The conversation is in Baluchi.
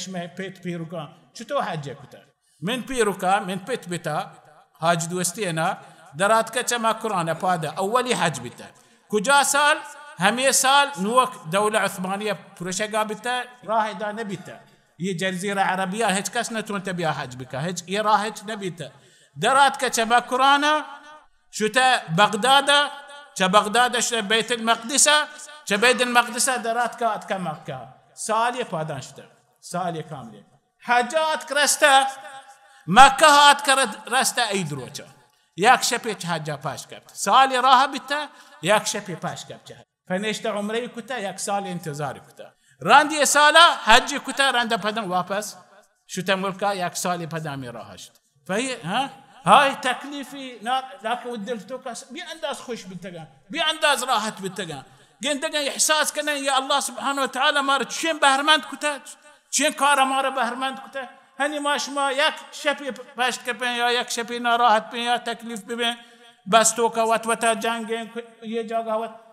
شمئے پت پیرکاں چتو حج کتہ؟ من پیرکا، من پت بتا، حاج دوستی نا، دراتکہ چہ مکران پادہ، اولی حج بیتہ۔ کجا سال؟ ہمے سال نوک دولہ عثمانیہ پرشگا بیتہ، راہ ادا نبیتہ۔ یہ جزیرہ عربیہ ہچ کس نتونتہ بیا حج بکا، ہچ یہ راہ ہچ نبیتہ۔ دراتکہ چہ مکران، شتہ بغداد، چہ بغداد شتہ بیت المقدس، چہ بیت المقدس دراتکہ آتکہ مکہ۔ سال یہ پادان شتہ، سال یہ کاملے۔ حج آتک رستہ، مکہ آتک رستہ عید روچہ۔ یک شپے چہ حجا پشت کپت۔ سال راہ بیتہ، یک شپے پشت کپت۔ پہ نشتہ عمرہ کتہ، یک سال انتظار کتہ۔ رند یہ سالا حج کتہ، رند پدن واپس شتہ ملکا، یک سال پدا ہمے راہ شت۔ پہ یہ، ہاں؟ ہائی تکلیفی نا، لیکن دل توکا بے انداز خوش بیتگاں، بے انداز راحت بیتگاں۔ گندگاں احساس کنن، یا اللہ سبحانہ و تعالی مارا چین بہرمند کتہ، چین کار مارا بہرمند کتہ۔ ہنی ما شما یک شپی پشت کپیں یا یک شپی ناراحت بیں یا تکلیف ببیں، بس توکا وت وتا جنگیں، یہ جاگہ وت